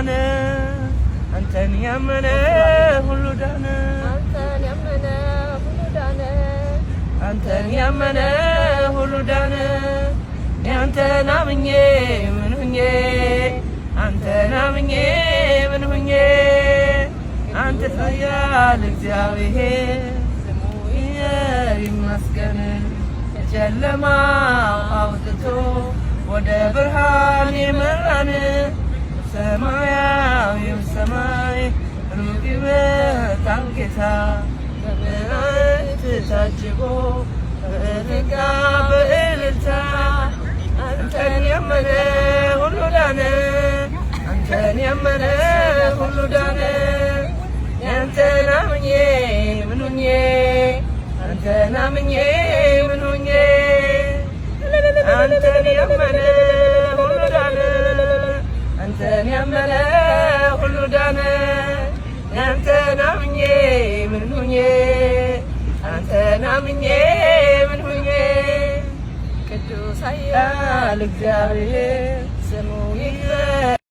ዳነ። አንተን ያመነ ሁሉ ዳነ። አንተን ያመነ ሁሉ ዳነ። አንተን ያመነ ሁሉ ዳነ። አንተን አምኜ ምን ሁኜ፣ አንተን አምኜ ምን ሁኜ፣ አንተ ኃያል እግዚአብሔር ስሙ ይመስገን። ከጨለማ አውጥቶ ወደ ብርሃን የመራን፣ ሰማያዊው ሰማይ ሩቅ ይመጣል ጌታ፣ በመላእክት ታጅቦ በእልልታ በእልልታ። አንተን ያመነ ሁሉ ዳነ። አንተን ያመነ ሁሉ ዳነ። አንተን አምኜ ምን ሁኜ፣ አንተን አምኜ ምን ሁኜ፣ አንተን ያመነ ሁሉ ዳነ። አንተን ያመነ ሁሉ ዳነ። አንተን አምኜ ምን ሁኜ፣ አንተን አምኜ ምን ሁኜ፣ ቅዱስ ኃያል እግዚአብሔር ስሙ ይክበር።